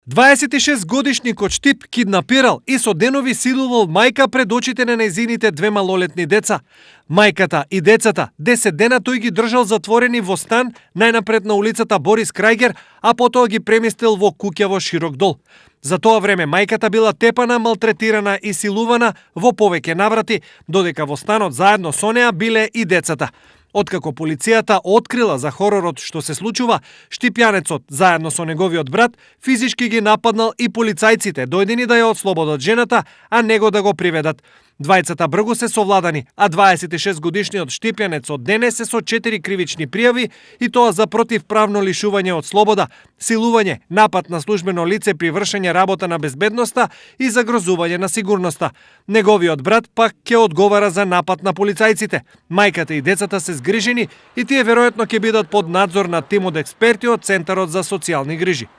26-годишникот Штип киднапирал и со денови силувал мајка пред очите на нејзините две малолетни деца. Мајката и децата 10 дена тој ги држал затворени во стан најнапред на улицата Борис Крајгер, а потоа ги преместил во куќа во Широк дол. За тоа време мајката била тепана, малтретирана и силувана во повеќе наврати, додека во станот заедно со неа биле и децата. Откако полицијата открила за хоророт што се случува, Штипјанецот, заедно со неговиот брат, физички ги нападнал и полицајците, дојдени да ја ослободат жената, а него да го приведат. Двајцата бргу се совладани, а 26-годишниот Штипјанец од денес е со 4 кривични пријави, и тоа за противправно лишување од слобода, силување, напад на службено лице при вршење работа на безбедноста и загрозување на сигурноста. Неговиот брат пак ќе одговара за напад на полицајците. Мајката и децата се згрижени и тие веројатно ќе бидат под надзор на тим од експерти од Центарот за социјални грижи.